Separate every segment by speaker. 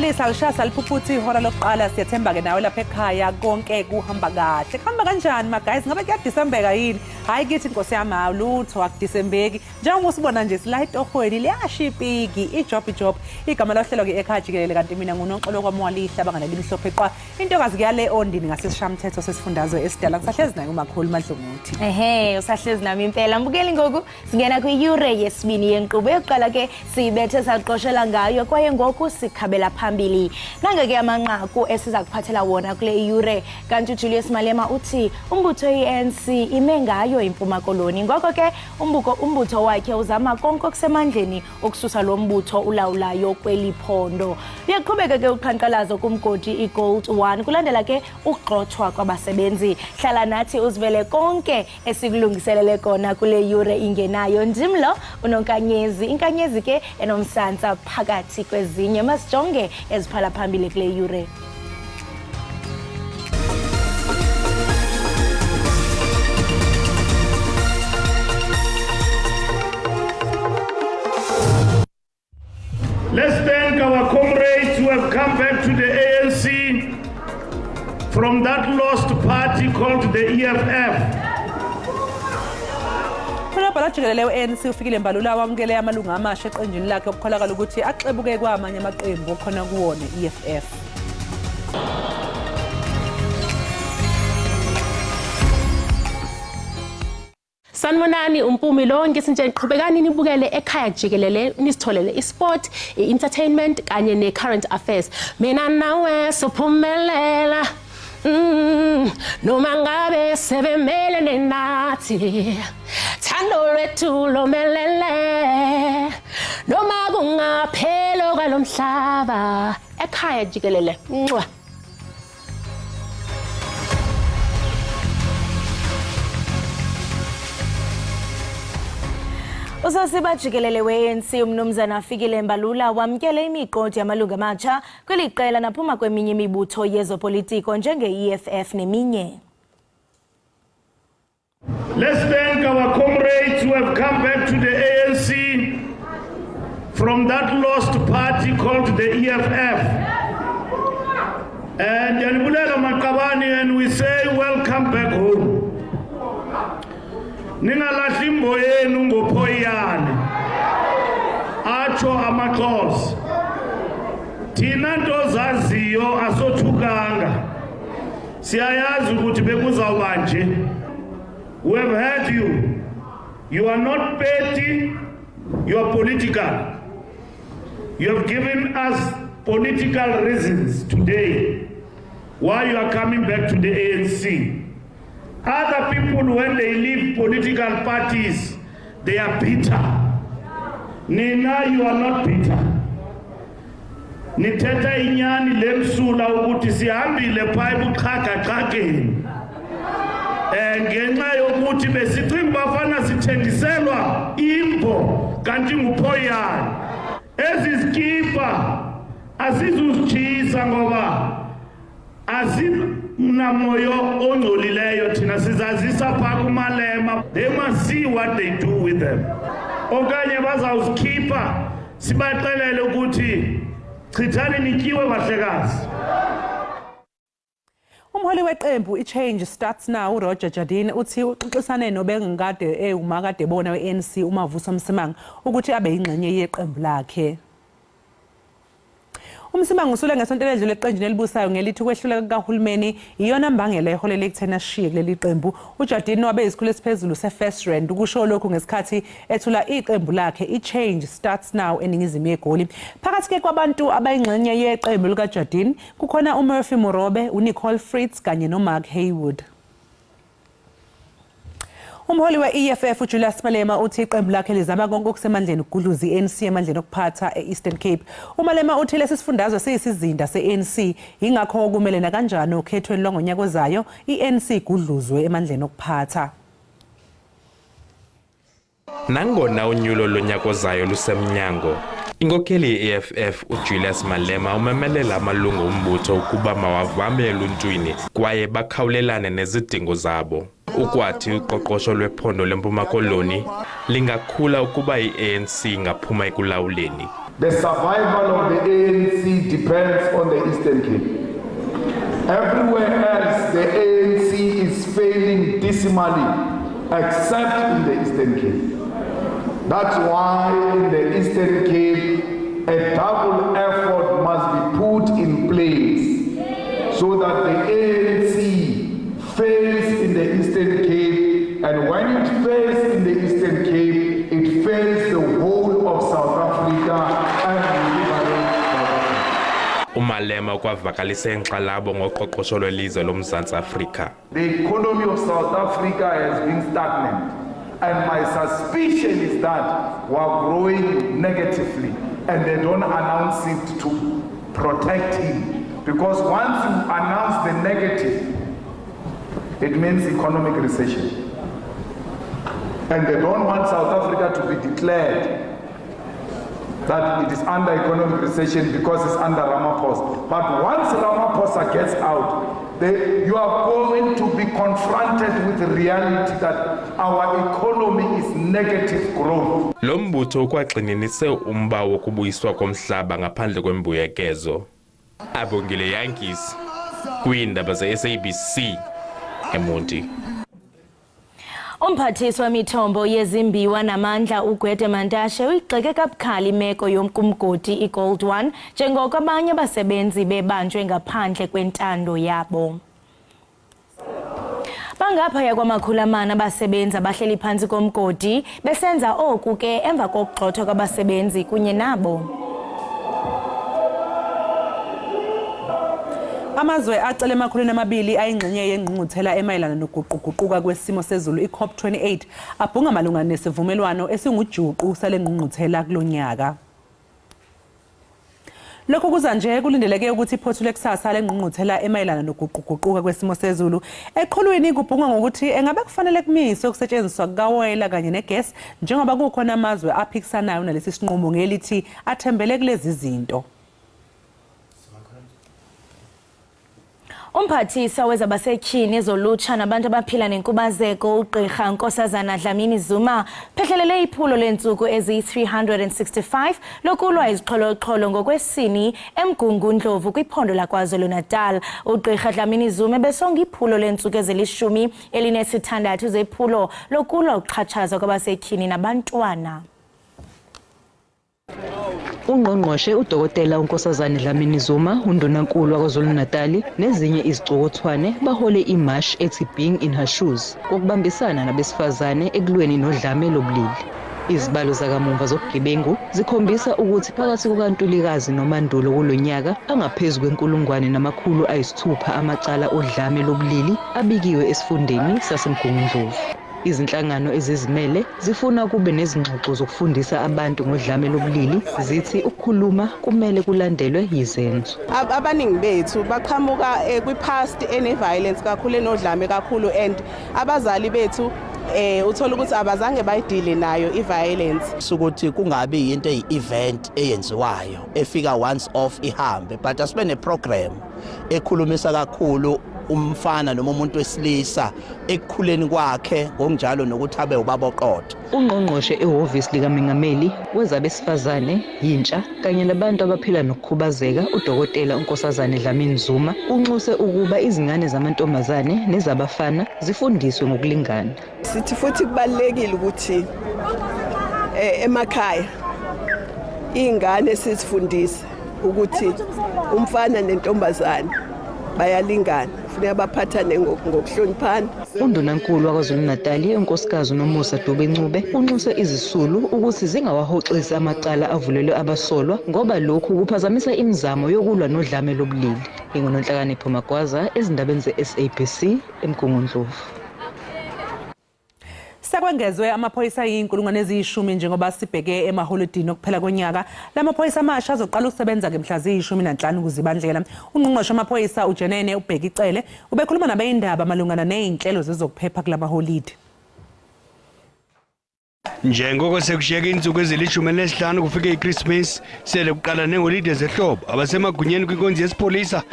Speaker 1: Mbukeli, salishaya saliphuphutha ihora lokuqala. Siyathemba-ke nawe lapha ekhaya konke kuhamba kahle. Kuhamba kanjani ma guys? Ngabe kuyadisembeka yini? Hhayi kithi nkosi yami, hawu lutho akudisembeki. Njengoba usibona nje sila etohweni liyasha ipiki, ijob ijob. Igama lohlelo-ke ekhaya jikelele, kanti mina nguNoxolo kwaMwalihla bangana limhlophe qwa. Intokazi kuyale ondini ngasesishamthetho sesifundazwe esidala. Ngisahlezi naye umakhulu Madlunguthi.
Speaker 2: Ehe, usahlezi nami impela. Mbukeli, ngoku singena kwiyure yesibini yenkqubo. Yokuqala ke siyibethe saqoshela ngayo kwaye ngoku sikhabela phambili. Nanga ke amanqaku esiza kuphathela wona kule yure. Kanti uJulius Malema uthi umbutho i-ANC ime ngayo iMpuma Koloni. Ngoko ke umbutho wakhe uzama konke okusemandleni ukususa lo mbutho ulawulayo kweli phondo. Luyaqhubeka ke uqhankqalazo kumgodi iGold One kulandela ke ukugxothwa kwabasebenzi. Hlala nathi uzivele konke esikulungiselele kona kule yure ingenayo. Ndim lo uNonkanyezi, inkanyezi ke enomsantsa phakathi kwezinye. Masijonge eziphala phambili kule yure.
Speaker 3: Let's thank our comrades who have come back to the ANC from that lost party called the EFF.
Speaker 1: Unobhala jikelele we-ANC uFikile Mbalula wamukele amalungu amasha eqenjini lakhe okukholakala ukuthi axebuke kwamanye amaqembu okhona kuwona i-EFF.
Speaker 4: Sanibonani, uMpumi lo. Ngithi nje qhubekani nibukele ekhaya jikelele, nisitholele isport, i-entertainment kanye ne-current affairs. Mina nawe sophumelela, noma ngabe sebemelene nathi, thando lwethu lomelele noma kungaphelo kwalomhlaba. Ekhaya jikelele, ncwa.
Speaker 2: Usosiba jikelele we-ANC umnumzana Fikile Mbalula wamkele imiqodi yamalungu amatsha kweli qela naphuma kweminye imibutho yezopolitiko njenge-EFF neminye.
Speaker 3: Let's thank our comrades who have come back to the ANC from that lost party called the EFF. And Yanibulela Makabani, and we say welcome back home. Ningalahli imbo yenu ngophoyiyane. Atsho amaXhosa. Thina nto zaziyo asothukanga. Siyayazi ukuthi bekuzawuba nje. We have heard you. You are not petty, you are political. You have given us political reasons today why you are coming back to the ANC. Other people, when they leave political parties, they are bitter. Nina, you are not bitter. Nithetha inyani lemsula ukuthi sihambile pha ebuxhagaxhageni. Ngenxa yokuthi besicinga bafana sithengiselwa imbo kanti nguphoyana. Ezi zikipa asizuzitshisa ngoba asinamoyo ongcolileyo thina, sizazisa phaa kuMalema. They must see what they do with them. Okanye bazawuzikhipha sibaxelele ukuthi chithani nityiwe bahlekazi.
Speaker 1: Umholi weqembu i-Change Starts Now uRoger Jardine uthi uxoxisane nobengekade ewumakade bona we-ANC uMavuso Msimang ukuthi abe yingxenye yeqembu lakhe. UMsimang usule ngesonto eledlule eqenjini elibusayo ngelithi ukwehluleka kukahulumeni iyona mbangela eholele ekutheni ashiye kuleli qembu. UJardine wabe isikhulu esiphezulu se-First Rand ukusho lokhu ngesikhathi ethula iqembu lakhe i-Change Starts Now eningizimu yeGoli. Phakathi-ke kwabantu abayingxenye yeqembu likaJardine kukhona uMurphy Morobe, uNicole Fritz kanye noMark Haywood. Umholi we-EFF uJulius Malema uthi iqembu lakhe lizama konke okusemandleni ukugudluza i-ANC emandleni okuphatha e-Eastern Cape. UMalema uthi lesi sifundazwe siyisizinda se-ANC, yingakho kumele nakanjani okhethweni lwangonyaka ozayo i-ANC igudluzwe emandleni okuphatha.
Speaker 5: Nangona unyulo lonyaka ozayo lusemnyango, inkokheli ye-EFF uJulius Malema umemelela amalungu ombutho ukuba mawavame eluntwini kwaye bakhawulelane nezidingo zabo. Ukwathi uqoqosho lwephondo leMpuma Koloni lingakhula ukuba i-ANC ingaphuma ekulawuleni.
Speaker 6: The survival of the ANC depends on the Eastern Cape. Everywhere else, the ANC is failing dismally, except in the Eastern Cape. That's why in the Eastern Cape, a double effort must be put in place so that the ANC fails in the Eastern Cape, and when it fails in the Eastern Cape, it fails the whole of South Africa and we liberate South Africa.
Speaker 5: UMalema ukwavakalise inkxalabo ngoqoqosho lwelizwe loMzantsi Afrika.
Speaker 6: The economy of South Africa has been stagnant, and my suspicion is that we are growing negatively, and they don't announce it to protect him. Because once you announce the negative, it means economic recession. And they don't want South Africa to be declared that it is under economic recession because it's under Ramaphosa. But once Ramaphosa gets out, you are going to be confronted with the reality that our economy is negative growth.
Speaker 5: Lo mbutho ukwagxininise umba wokubuyiswa komhlaba ngaphandle kwembuyekezo. Abongile Yankees kwiindaba ze-SABC eMonti.
Speaker 2: Umphathiswa wemithombo yezimbiwa namandla uGwede Mantashe uyigxeke kabukhali imeko yomkumgodi iGold One njengoko abanye abasebenzi bebanjwe ngaphandle kwentando yabo. Bangaphaya kwama-400 abasebenzi abahleli phantsi komgodi besenza oku ke emva kokugxothwa kwabasebenzi kunye nabo.
Speaker 1: Amazwe acela 200 ayingxenye yengqungquthela emayelana nokuguquguquka kwesimo sezulu iCOP28 abhunga malunga nesivumelwano esingujuqu sale ngqungquthela kulonyaka. Lokhu kuza nje kulindeleke ukuthi iphothule kusasa lengqungquthela emayelana nokuguquguquka kwesimo sezulu. Eqhulwini kubhungwa ngokuthi engabe kufanele kumiswe ukusetshenziswa kukawoyela kanye negesi njengoba kukhona amazwe aphikisanayo nalesi sinqumo ngelithi athembele kulezi zinto.
Speaker 2: Umphathiswa wezabasetyhini, ezolutsha nabantu abaphila nenkubazeko uGqirha Nkosazana Dlamini Zuma phehlelele iphulo leentsuku eziyi-365 lokulwa izixholoxholo ngokwesini eMgungundlovu kwiphondo laKwaZulu-Natal. UGqirha Dlamini Zuma ebesonga iphulo leentsuku ezili-16 zephulo lokulwa ukuxhatshazwa kwabasetyhini nabantwana.
Speaker 7: Ungqongqoshe uDokotela uNkosazana Dlamini Zuma, uNdunankulu waKwaZulu-Natali nezinye izicukuthwane bahole imashi ethi Being in Her Shoes ngokubambisana nabesifazane ekulweni nodlame lobulili. Izibalo zakamuva zobugebengu zikhombisa ukuthi phakathi kukaNtulikazi noMandulo kulo nyaka angaphezu kwe-1600 amacala odlame lobulili abikiwe esifundeni saseMgungundlovu. Izinhlangano ezizimele zifuna kube nezingxoxo zokufundisa abantu ngodlame lobulili, zithi ukukhuluma kumele kulandelwe yizenzo.
Speaker 8: Abaningi bethu baqhamuka kwi-past ene-violence kakhulu, enodlame kakhulu, and abazali bethu uthola ukuthi abazange bayidile nayo i-violence.
Speaker 9: Sukuthi kungabi into eyi-event eyenziwayo efika once off ihambe, but asibe ne-program ekhulumisa kakhulu umfana noma umuntu wesilisa ekukhuleni kwakhe, ngokunjalo nokuthi abe ubaba oqotho.
Speaker 7: Ungqongqoshe ehhovisi likamengameli wezabesifazane, yintsha kanye nabantu abaphila nokukhubazeka uDokotela uNkosazana Dlamini Zuma unxuse ukuba izingane zamantombazane nezabafana zifundiswe ngokulingana.
Speaker 10: Sithi futhi kubalulekile ukuthi emakhaya ingane sizifundise ukuthi umfana nentombazane bayalingana, kufuneka baphathane ngokuhloniphana.
Speaker 7: Undunankulu waKwaZulu-Natali uNkosikazi uNomusa Dube-Ncube unxuse izisulu ukuthi zingawahoxisi amacala avulelwe abasolwa ngoba lokhu kuphazamisa imizamo yokulwa nodlame lobulili. NginguNonhlakanipho Magwaza ezindabeni ze-SABC eMgungundlovu.
Speaker 1: Sekwengezwe amaphoyisa ayizinkulungwane 10 njengoba sibheke emaholidini okuphela konyaka. La maphoyisa amasha azoqala ukusebenza-ke mhla ziyi-15 kuZibandlela. Ungqongqoshe wamaphoyisa uJenene uBheki Cele ubekhuluma nabezindaba malungana ney'nhlelo zezokuphepha kulamaholidi.
Speaker 11: Njengoko sekushiyeke iintsuku ezili-15 kufike iKrismesi, sele kuqala neeholide zehlobo, abasemagunyeni kwinkonzo yesipolisa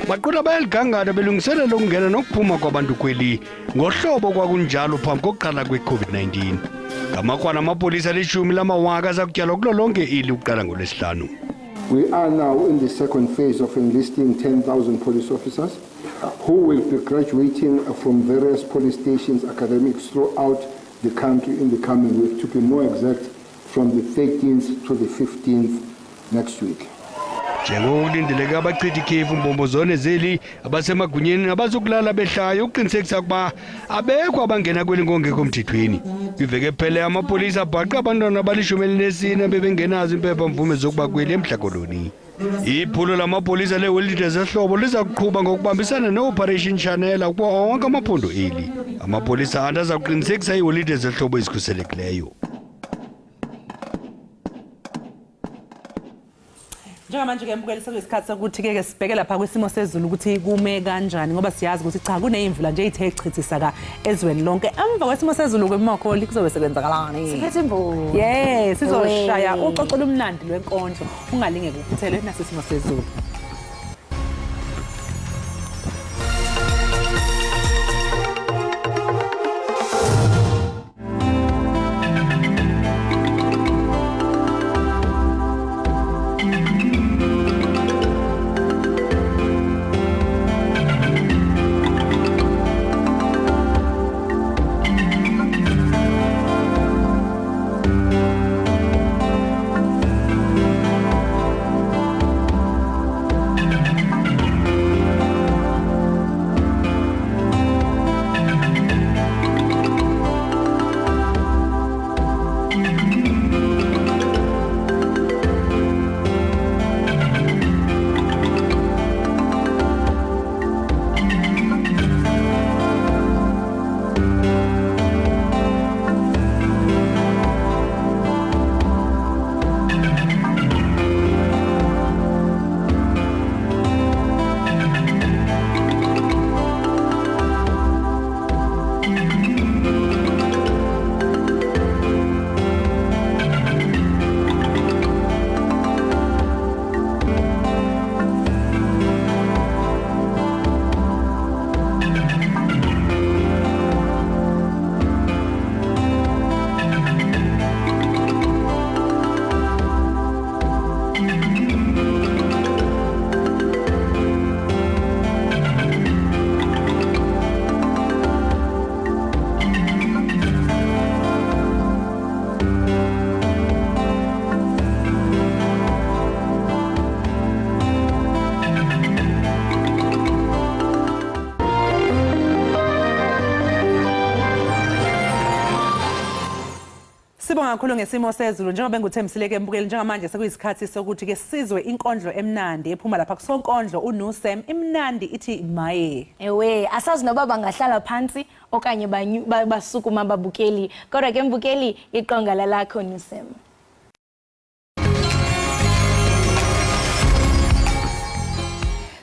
Speaker 11: baqula bayaligangatha belungiselela ukungena nokuphuma kwabantu kweli ngohlobo kwakunjalo phambi kokuqala kwe-COVID-19. Ngamakrwala amapolisa alishumi lamawaka aza kutyalwa kulo lonke ili ukuqala ngoLwesihlanu.
Speaker 12: We are now in the second phase of enlisting 10,000 police officers who will be graduating from various police stations, academics throughout the country in the coming week, to be more exact, from the 13th to the 15th next week.
Speaker 11: Njengoko kulindeleke abachithi ikhefu mbombo zone zeli, abasemagunyeni abazukulala behlayo ukuqinisekisa ukuba abekho abangena kweli ngongekho mthethweni. Kwiveki ephele amapolisa abhaqa abantwana abali-14 bebengenazo iimpepha-mvume zokuba kweli eMntla Koloni. Iphulo lamapolisa leeholide zehlobo liza kuqhuba ngokubambisana neOperation Shanela kuwo onke amaphondo eli. Amapolisa anti aza kuqinisekisa iiholide zehlobo ezikhuselekileyo.
Speaker 1: Njengamanje-ke mbukeli, sekuyisikhathi sokuthi-ke ke sibheke lapha kwisimo sezulu ukuthi kume kanjani, ngoba siyazi ukuthi cha, kuney'mvula nje ey'the chithisa ka ezweni lonke. Emva kwesimo sezulu kwemakholi kuzobe sekwenzakalani?
Speaker 2: Siphethe imvula.
Speaker 1: Yes, sizoshaya
Speaker 2: Ewe.
Speaker 1: Uxoxo olumnandi lwenkondlo, ungalinge kuphuthelwe nasi isimo sezulu. Sibonga kakhulu ngesimo sezulu njengoba benguthembisile-ke mbukeli. Njengamanje sekuyisikhathi sokuthi-ke sizwe inkondlo emnandi ephuma lapha kusonkondlo uNusem, imnandi ithi maye.
Speaker 2: Ewe, asazi noba bangahlala phantsi okanye basukuma babukeli, kodwa ke mbukeli, iqonga lalakho, Nusem.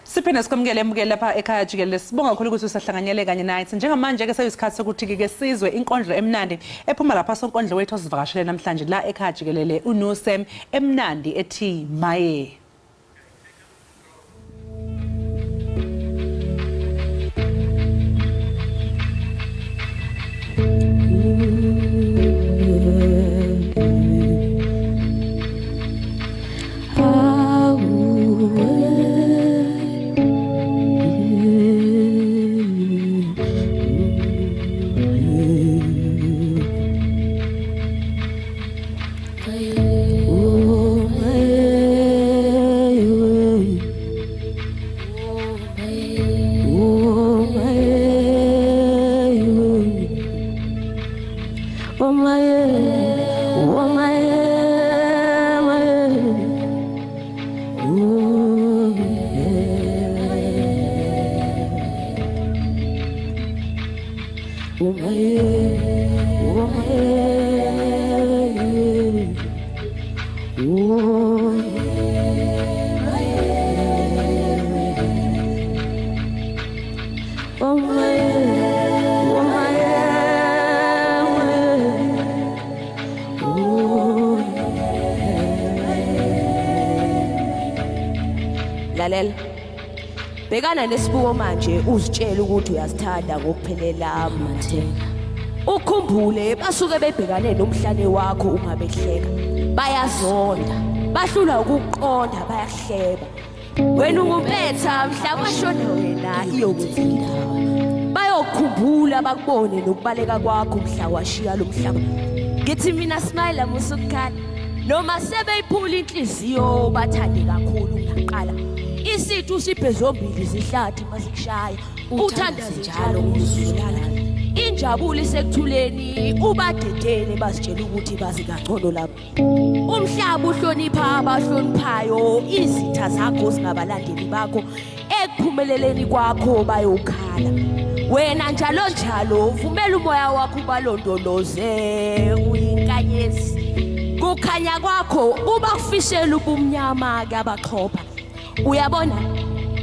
Speaker 1: Siphinde sikwamukele emukele lapha ekhaya jikelele. Sibonga kakhulu ukuthi usahlanganyele kanye nathi. Njengamanje-ke sekuyisikhathi sokuthi-ke ke sizwe inkondlo emnandi ephuma lapha sonkondlo wethu osivakashele namhlanje la ekhaya jikelele, uNusem, emnandi ethi maye.
Speaker 13: Lalela. Bhekana nesibuko manje uzitshele ukuthi uyazithanda ngokuphelela Mandela. Ukhumbule basuke bebhekane nomhlane wakho uma behleka. Bayazonda, bahlulwa ukuqonda, bayahleba. Wena ungumpetha mhla kwashona wena iyokwenza indaba. Bayokukhumbula bakubone nokubaleka kwakho mhla washiya lo mhlaba. Ngithi mina smile musukukhala. Noma sebeyiphula inhliziyo bathande kakhulu ngaqala. Isithu usiphe zombili izihlathi masikushaya. Uthandaze njalo uzulala. Injabulo isekuthuleni ubadedele bazitshela ukuthi bazi kangcono lapho. Umhlaba uhlonipha abahloniphayo, izitha zakho zingabalandeli bakho, ekuphumeleleni kwakho bayokhala. Wena njalo njalo vumela umoya wakho ubalondoloze uyinkanyezi. Kukhanya kwakho kuba kufishela ubumnyama kabaxhopha. Uyabona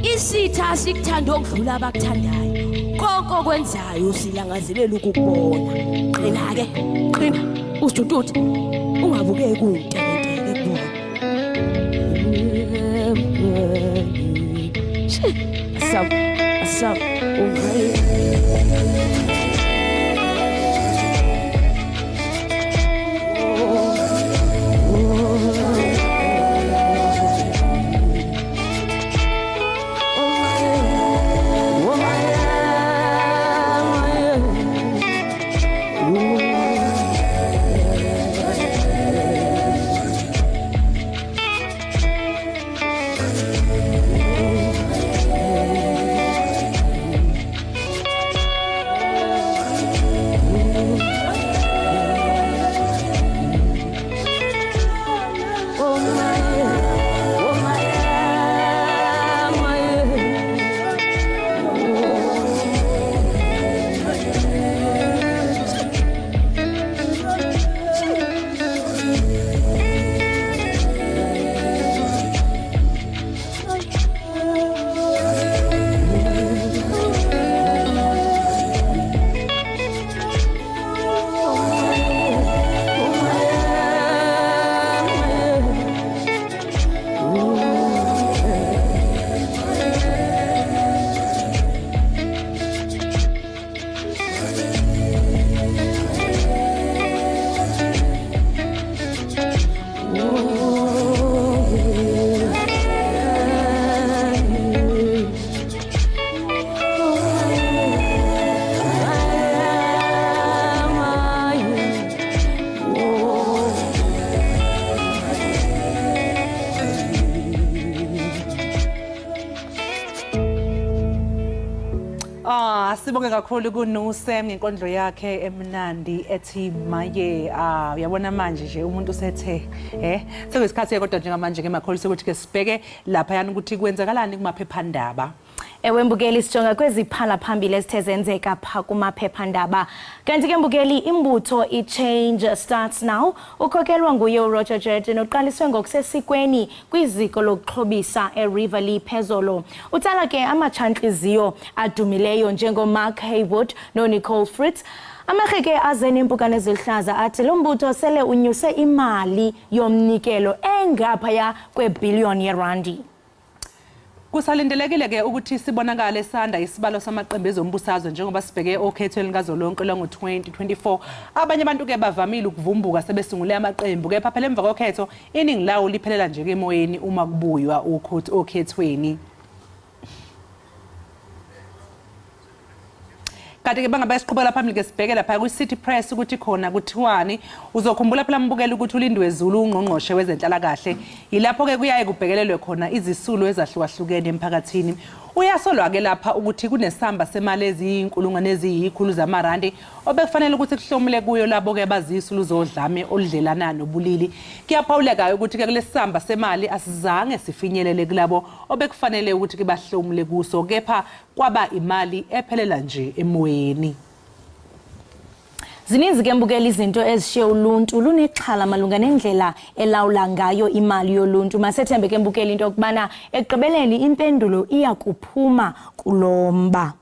Speaker 13: isitha sikuthanda okudlula abakuthandayo. Konke okwenzayo silangazelela ukukubona. Qina ke, qina usijututhe ungabukeki untekenteke kubona. Asam, asam,
Speaker 1: Ah, sibonge kakhulu kuNusem ngenkondlo yakhe emnandi ethi maye. Ah, uyabona manje nje umuntu usethe eh sekuyisikhathi kodwa njengamanje ke makhulu sokuthi ke sibheke lapha yani ukuthi kwenzakalani kumaphephandaba.
Speaker 2: Ewe mbukeli sijonga kweziphala phambili ezithe zenzeka pha kumaphephandaba. Kanti ke mbukeli imbutho i-Change Starts Now ukhokelwa nguye uRoger Jordan oqaliswe ngokusesikweni kwiziko lokuxhobisa eRiverlea phezolo. Utsala ke amatshantliziyo adumileyo njengoMark Haywood noNicole Fritz. Amarhe ke aze neempukane eziluhlaza athi lo mbutho sele unyuse imali yomnikelo engaphaya kwebhiliyoni yerandi.
Speaker 1: Kusalindelekile ke ukuthi sibonakale sanda isibalo samaqembu ezombusazwe njengoba sibheke okhethweni likazwelonke lwango-2024. Abanye abantu ke bavamile ukuvumbuka sebesungule amaqembu kepha phela emva kokhetho iningi lawo liphelela nje ke emoyeni uma kubuywa okhethweni. Kanti ke bangabe siqhubela phambili ke sibheke lapha kwi-City Press ukuthi khona kuthiwani. Uzokhumbula phela mbukela ukuthi uLindiwe Zulu ungqongqoshe wezenhlalakahle. Yilapho ke kuyaye kubhekelelwe khona izisulu ezahlukahlukene emphakathini. Uyasolwa ke lapha ukuthi kunesamba semali eziyinkulungwane eziyikhulu zamarandi obekufanele ukuthi kuhlomule kuyo labo ke abazisulu zodlame oludlelana nobulili. Kuyaphawuleka ukuthi ke kulesamba semali asizange sifinyelele kulabo obekufanele ukuthi ke bahlomule kuso kepha kwaba imali ephelela nje emoyeni.
Speaker 2: Zininzi ke mbukela izinto ezishiye uluntu lunexhala malunga nendlela elawula ngayo imali yoluntu. Masethembe ke mbukela into yokubana ekugqibeleni impendulo iya kuphuma kulo mba.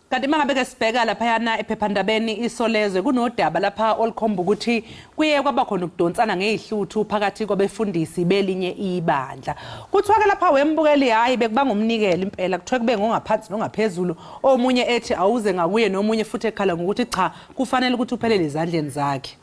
Speaker 1: Kanti uma ngabe ke sibheka laphayana ephephandabeni Isolezwe kunodaba lapha olukhomba ukuthi kuye kwaba khona ukudonsana ngezihluthu phakathi kwabefundisi belinye ibandla. Kuthiwa ke lapha wembukeli hayi bekubanga umnikelo impela kuthiwa kube ngongaphansi nongaphezulu omunye ethi awuze ngakuye nomunye futhi ekhala ngokuthi cha kufanele ukuthi uphelele ezandleni zakhe.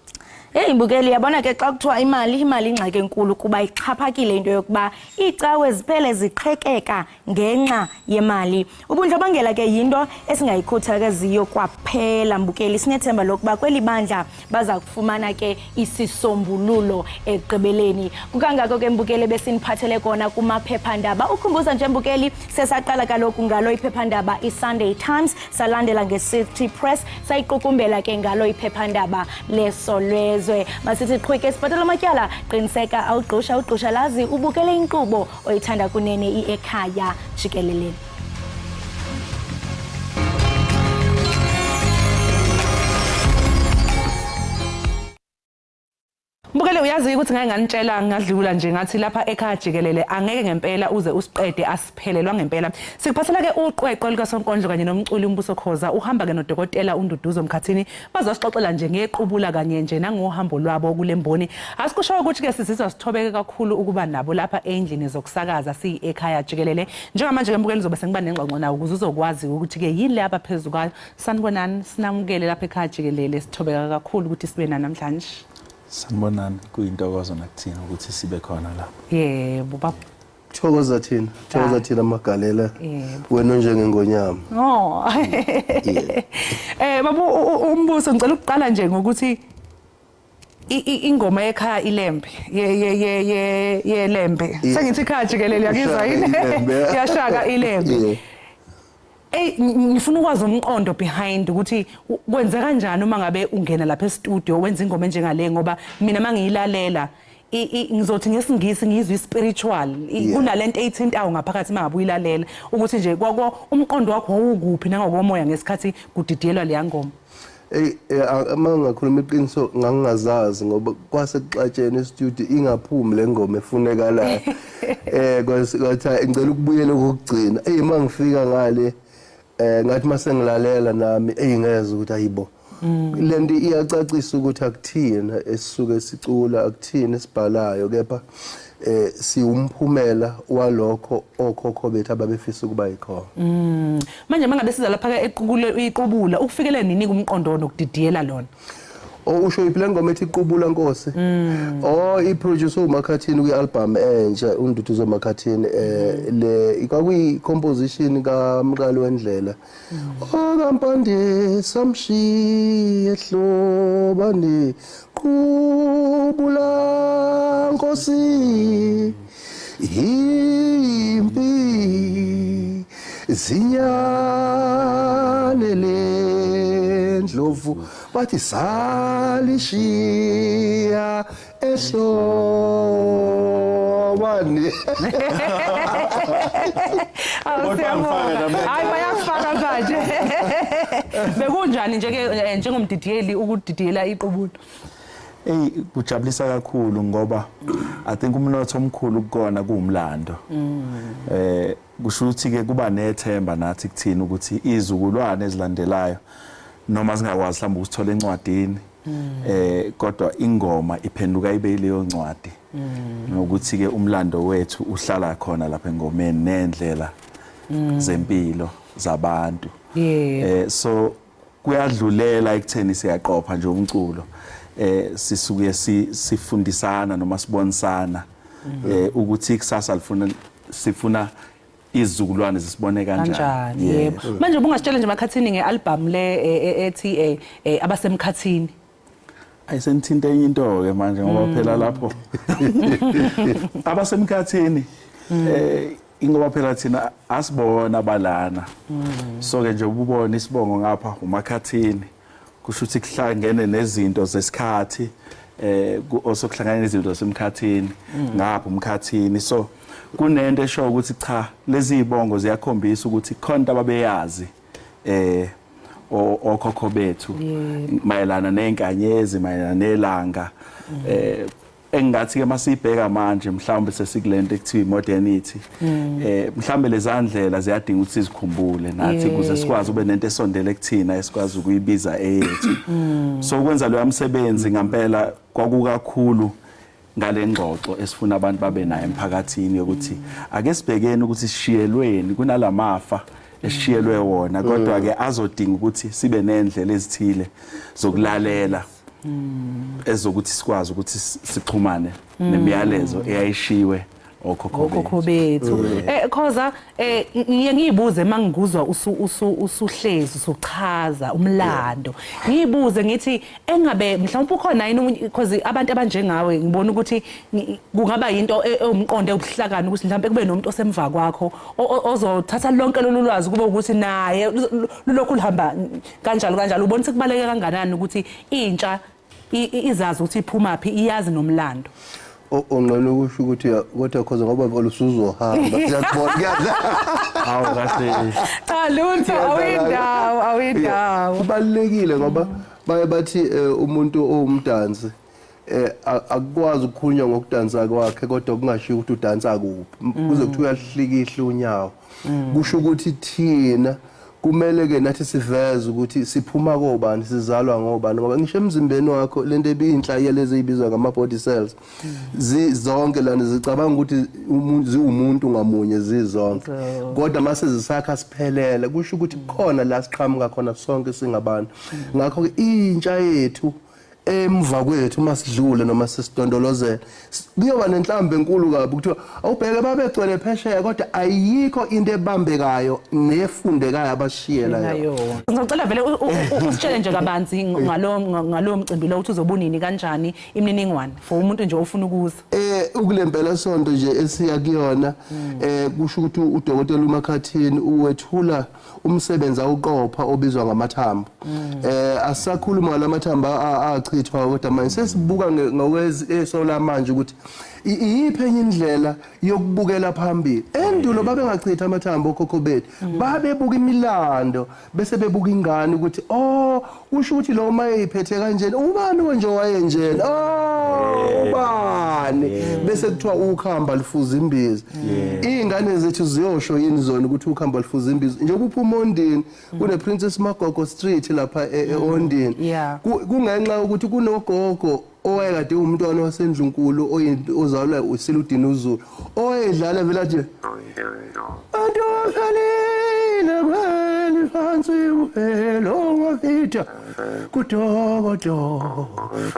Speaker 2: Hey mbukeli yabona ke xa kuthiwa imali imali ingxaki enkulu kuba ixhaphakile into yokuba iicawe ziphele ziqhekeka ngenxa yemali. Ubundlobongela ke yinto esingayikhuthaziyo kwaphela mbukeli. Sinethemba lokuba kweli bandla baza kufumana ke isisombululo ekugqibeleni. Kukangako ke mbukeli besiniphathele kona kumaphephandaba. Ukhumbuza nje mbukeli sesaqala kaloku ngalo iphephandaba iSunday Times salandela ngeCity Press sayiqukumbela ke ngalo iphephandaba leSolezwe. Masithi qhwike sibhatala amatyala qiniseka awugqusha ugqusha lazi ubukele inkqubo oyithanda kunene i-ekhaya jikelele.
Speaker 1: Mbukele uyazi ukuthi ngake nganitshela ngadlula nje ngathi lapha ekhaya jikelele angeke ngempela uze usiqede asiphelelwa ngempela. Sikuphathela ke uqweqwe likaSonkondlo kanye nomculi uMbuso Khoza uhamba ke nodokotela uNduduzo Mkhathini bazosixoxela nje ngequbula kanye nje nangohambo lwabo kule mboni. Asikusho ukuthi ke sizizwa sithobeke kakhulu ukuba nabo lapha endlini zokusakaza siyi ekhaya jikelele. Njengamanje ke mbukeli uzobe sengiba nengxoxo nawo ukuze uzokwazi ukuthi ke yini le abaphezu kwayo. Sanibonani sinamukele lapha ekhaya jikelele sithobeka kakhulu ukuthi sibe nani namhlanje.
Speaker 14: Sanibonani kuyintokozo nakuthina ukuthi sibe khona lapha.
Speaker 1: Yebo baba.
Speaker 15: Thokoza thina, thokoza thina magalela. Wena onjengengonyama.
Speaker 1: Oh. Eh babu umbuso ngicela ukuqala nje ngokuthi ingoma yekhaya ilembe ye ye ye ye yelembe. Sengithi ikhaya jikelele yakizwa yini? Yashaka ilembe. Ey ngifuna ukwazi umqondo behind ukuthi kwenze kanjani uma ngabe ungena lapha e-studio wenza ingoma enjengale ngoba mina mangiyilalela ngizothi ngesingisi ngizwe i-spiritual kunalento eyithintayo ngaphakathi uma ngabe uyilalela ukuthi nje kwako umqondo wakho wawukuphi nangokomoya ngesikhathi kudidiyelwa leya ngoma.
Speaker 15: Ey uma ngingakhuluma iqiniso ngangingazazi ngoba kwase kuxatshene e-studio ingaphumi le ngoma efunekalayo. Kwathi ngicela ukubuyela okugcina. Ey uma ngifika ngale ngathi mase ngilalela nami ey ngezwe ukuthi ayibo. Lento iyacacisa ukuthi akuthina esisuke sicula akuthina esibhalayo kepha siwumphumela walokho okhokho bethu ababefisa ukuba yikhona.
Speaker 1: Manje mangabe siza lapha ke equkule iqubula ukufikele nini kumqondo nokudidiyela lona?
Speaker 15: Oh usho iphi le ngoma ethi iqubula Nkosi? Oh i-producer uMakhathini kwi-album entsha uNduduzo Makhathini le kwakuyi composition kaMqali wendlela. Okampande samshiye hlobane qubula Nkosi impi zinyane lendlovu bathi salishiya ehlobane.
Speaker 1: Siyabonga. Hayi bayakufaka manje. Bekunjani nje ke njengomdidiyeli ukudidiyela iqubula?
Speaker 14: Ey kujabulisa kakhulu ngoba I think umnotho omkhulu kukona kuwumlando. Kusho ukuthi ke kuba nethemba nathi kuthina ukuthi izizukulwane ezilandelayo noma singakwazi mhlawumbe ukusithola encwadini kodwa ingoma iphenduka ibe leyo ncwadi nokuthi ke umlando wethu uhlala khona lapha engomeni nendlela zempilo zabantu. So kuyadlulela ekutheni siyaqopha nje umculo sisuke sifundisana noma sibonisana ukuthi ikusasa lifuna sifuna izizukulwane zisibone kanjani.
Speaker 1: Yebo. Manje ubungasitshela nje Makhathini ngealbum le ethi abasemkhathini.
Speaker 14: Ayisenithinta enye into ke manje ngoba phela lapho abasemkhathini ingoba phela thina asibona balana. So ke nje ububona isibongo ngapha uMakhathini kusho ukuthi kuhlangene nezinto zesikhathi osokuhlangana nezinto zasemkhathini ngapha umkhathini. So kunento esho ukuthi cha lezi zibongo ziyakhombisa ukuthi khona ababeyazi okhokho bethu mayelana nezinkanyezi mayelana nelanga. Engingathi ke masiyibheka manje, mhlawumbe sesikulento ekuthiwa modernity, mhlawumbe lezandlela ziyadinga ukuthi sizikhumbule nathi ukuze sikwazi ube nento esondele kuthina esikwazi ukuyibiza eyethu. So ukwenza lo msebenzi ngampela kwakukakhulu ngale ngxoxo esifuna abantu babe nayo emphakathini yokuthi ake sibhekeni ukuthi sishiyelweni kunalamafa esishiyelwe wona, kodwa ke azodinga ukuthi sibe nendlela ezithile zokulalela ezokuthi sikwazi ukuthi sixhumane nemiyalezo eyayishiwe okhokho bethu.
Speaker 1: Okhokho bethu. Khoza, ngiye ngiyibuze mangikuzwa usuhlezi usuchaza umlando. Ngiyibuze ngithi engabe mhlawumbe ukhona yini omunye, because abantu abanjengawe ngibona ukuthi kungaba yinto ewumqondo ewubuhlakani ukuthi mhlawumbe kube nomuntu osemva kwakho ozothatha lonke lolu lwazi, kube ukuthi naye lulokhu luhamba kanjalo kanjalo. Ubona ukuthi kubaleke kanganani ukuthi intsha izazi ukuthi iphuma phi, iyazi nomlando?
Speaker 15: Onqena ukusho ukuthi kodwa Khoza, ngoba vele usuzohamba, siyakubona kuyadla.
Speaker 14: Hawu, kahle.
Speaker 1: Cha, lutho, awuyindawo, awuyindawo.
Speaker 15: Kubalulekile ngoba baye bathi umuntu owumdansi akukwazi ukukhulunywa ngokudansa kwakhe kodwa kungashiwo ukuthi udansa kuphi, kuze kuthiwa uyahlikihla unyawo. Kusho ukuthi thina kumele ke nathi siveze ukuthi siphuma kobani, sizalwa ngobani, ngoba ngisho emzimbeni wakho lento ebiyinhlayiya lezi ezibizwa ngama-body cells zonke lana zicabanga ukuthi ziwumuntu ngamunye zizonke, kodwa mase zisakha siphelele, kusho ukuthi khona la siqhamuka khona sonke singabantu. Ngakho-ke intsha yethu emva kwethu uma sidlule noma sesidondolozela kuyoba nenhlambi enkulu kabi kuthiwa awubheke babegcwele phesheya, kodwa ayikho into ebambekayo nefundekayo abashiyela yona.
Speaker 1: Ngizocela vele usitshele nje kabanzi ngalo mcimbi lo, ukuthi uzobunini, kanjani, imininingwane for umuntu nje ofuna ukuza.
Speaker 15: Ukulempela sonto nje esiya kuyona, kusho ukuthi udokotela uMakhathini uwethula umsebenzi awuqopha obizwa ngamathambo. Asakhuluma ngalamathambo achithwa, kodwa manje sesibuka ngokweso lamanje ukuthi iyiphi enye indlela yokubukela phambili. Endulo babengachitha amathambo okhokho bethu, babebuka imilando bese bebuka ingane ukuthi oh, kusho ukuthi lo uma eyiphethe kanjena, ubani nje wayenjena, oh, ubani, bese kuthiwa ukhamba lifuza imbiza. Iy'ngane zethu ziyosho yini zona ukuthi ukhamba lifuza imbiza? Njengoba uphuma Ondini kune Princess Magogo Street lapha e-Ondini, kungenxa yokuthi kunogogo owayekade umntwana wasendlunkulu ozalwa uSiludini uZulu owayedlala vele athi bantu bakhalile kweli phansi kuphela ongafitha kudokodo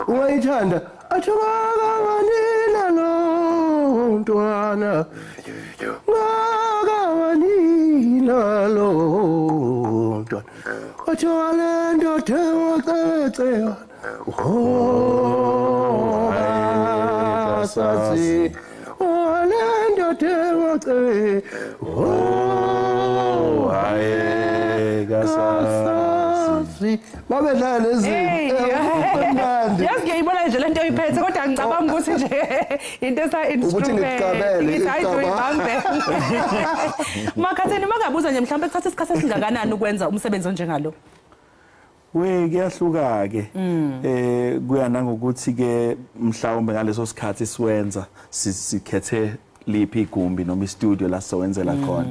Speaker 15: ungayithanda athi ngakabanina lo mntwana, ngakabanina lo mntwana, wathi wale ndoda ewacecewa. Oh, sathi wale ndoda ewace, oh,
Speaker 14: hayi, kasazi.
Speaker 15: Babedlala lezi
Speaker 1: Hey,
Speaker 15: mnandi.
Speaker 1: Yazi ngiyayibona nje lento oyiphethe, kodwa ngicabanga ukuthi nje into esa
Speaker 15: Ukuthi ngikuqabele,
Speaker 1: Ngithi hayi,
Speaker 15: icaba.
Speaker 1: uyibambe. Makhatheni, mangabuza nje mhlawumbe kuthatha isikhathi esingakanani ukwenza umsebenzi onjengalo?
Speaker 14: We, kuyahluka ke. Kuya nangokuthi ke mhlawumbe ngaleso sikhathi siwenza sikhethe liphi igumbi noma istudio la sowenzela khona.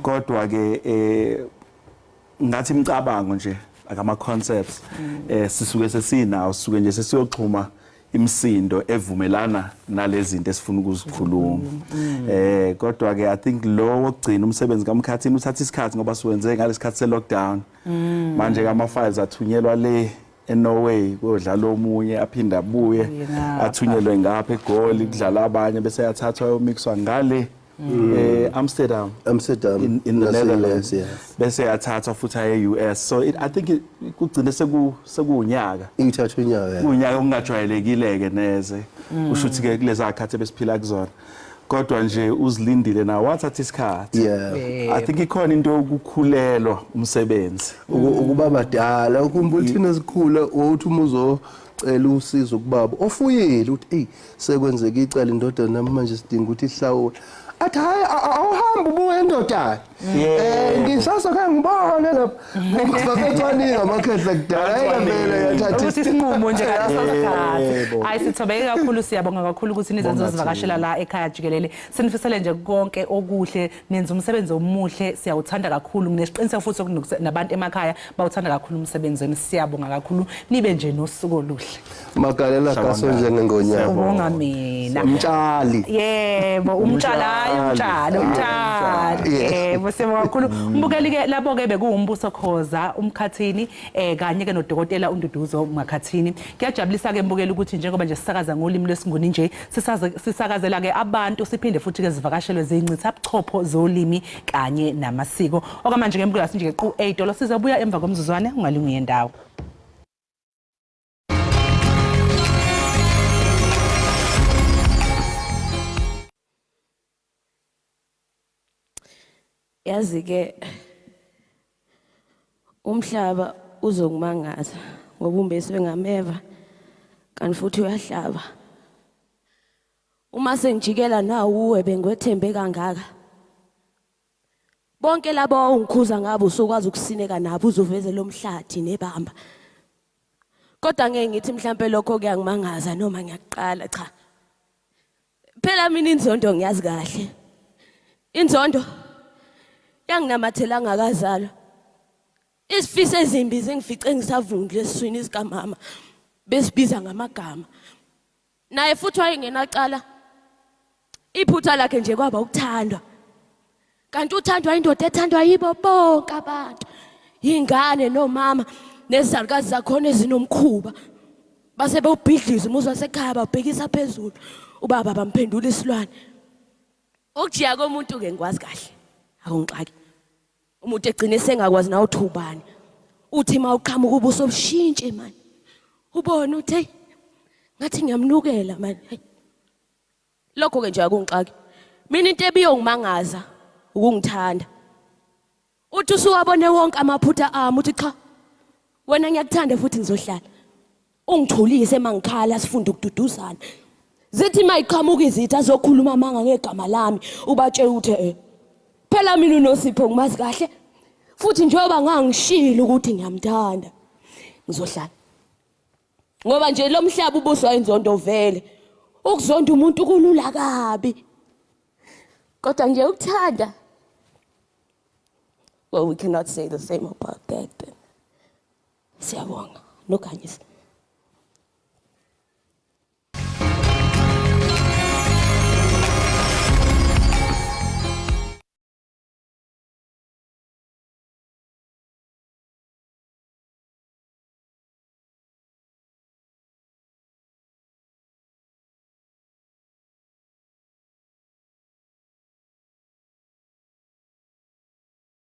Speaker 14: Kodwa ke ngathi imicabango nje akama concepts sisuke sesinawo, sisuke nje sesiyoxhuma imisindo evumelana nalezi zinto esifuna ukuzikhuluma. Kodwa ke I think lo wokugcina umsebenzi kaMkhathini uthatha isikhathi ngoba siwenze ngalesikhathi se lockdown. Manje ke ama files athunyelwa le eNorway kuyodlala omunye, aphinde abuye
Speaker 1: ngapha.
Speaker 14: Athunyelwe ngapha eGoli kudlala abanye, bese yathathwa ayomixwa ngale Amsterdam.
Speaker 15: Amsterdam.
Speaker 14: In the
Speaker 15: nase-
Speaker 14: Netherlands.
Speaker 15: US, yeah.
Speaker 14: Bese yathathwa futhi aye US, so I think kugcine sekuunyaka.
Speaker 15: Ithatha unyaka, yeah.
Speaker 14: Unyaka ongajwayelekile ke neze, kusho ukuthi ke kuleza khathi besiphila kuzona, kodwa nje uzilindile nawo wathatha isikhathi. I think ikhona into yokukhulelwa umsebenzi.
Speaker 15: Ukuba badala, ukhumbula thina sikhula wawuthi uma uzocela usizo kubaba ofuyile uthi eyi, sekwenzeka icala indodana nami, manje sidinga ukuthi ihlawule. Athi hayi, awuhambe ubuye ndodana. Ngisasoke ngibone lapha. Babecwaninga amakhehla kudala, ayevele yathatha
Speaker 1: ukuthi isinqumo nje ngaleso sikhathi.
Speaker 15: Yebo.
Speaker 1: Hayi, sithobeke kakhulu, siyabonga kakhulu ukuthi nize
Speaker 14: Bonga
Speaker 1: nizosivakashela la ekhaya jikelele. Sinifisele nje konke okuhle, nenza umsebenzi omuhle, siyawuthanda kakhulu. Nginesiqiniseko futhi sokuthi nabantu emakhaya bawuthanda kakhulu umsebenzi wenu. Siyabonga kakhulu. Nibe nje nosuku oluhle.
Speaker 15: Magalela kaso njengengonyama.
Speaker 1: Ubonga mina.
Speaker 15: Mtshali.
Speaker 1: Yebo, umtshali, hayi umtshali, umtshali. Yebo, siyabonga kakhulu. Umbukeli ke labo ke bekuwumbuso Khoza umkhathini kanye ke nodokotela uNduduzo Makhathini. Kuyajabulisa ke mbukeli ukuthi njengoba nje sisakaza ngolimi lwesiNguni nje, sisakazela ke abantu, siphinde futhi ke zivakashelwe zincitha buchopho zolimi kanye namasiko. Okwamanje ke mbukeli asinje qu 8 sizobuya emva komzuzwane, ungalungi ndawo.
Speaker 13: Yazi ke, umhlaba uzokumangaza ngoba umbeswe ngameva, kanti futhi uyahlaba. Uma sengijikela nawuwe bengiwethembe kangaka. Bonke labo ongikhuza ngabo usukwazi ukusineka nabo, uzoveze lo mhlathi nebamba. Kodwa ngeke ngithi mhlambe lokho kuyangimangaza noma ngiyakuqala, cha. Phela mina inzondo ngiyazi kahle. Inzondo yanginamathela ngakazalwa. Izifiso ezimbi zingifice ngisavundle esiswini sikamama, besibiza ngamagama. Naye futhi wayengenacala. Iphutha lakhe nje kwaba ukuthandwa. Kanti uthandwa indoda ethandwa yibo bonke abantu. Ingane nomama nezalukazi zakhona ezinomkhuba. Base bewubhidliza umuzi wasekhaya, bawubhekisa phezulu. Ubaba bamphendula isilwane. Ukujiya komuntu ke ngikwazi kahle. Akungixaki. Umuntu egcine sengakwazi nawe uthi ubani. Uthi mawuqhamuka ubuso bushintshe mani. Ubone uthi hey, ngathi ngiyamnukela mani. Hey. Lokho ke nje akungixaki. Mina into ebiyongimangaza ukungithanda. Uthi usuwabone wonke amaphutha ami, uthi cha, wena ngiyakuthanda futhi ngizohlala. Ungithulise mangikhala, sifunde ukududuzana. Zithi mayiqhamuka izitha azokhuluma amanga ngegama lami, ubatshela ukuthi phela mina uNosipho ngimazi kahle. Futhi njengoba ngangishilo ukuthi ngiyamthanda, ngizohlala. Ngoba nje lo mhlaba ubuswa inzondo vele. Ukuzonda umuntu kulula kabi. Kodwa nje ukuthanda, well, we cannot say the same about that then. Siyabonga. Nokhanyisa.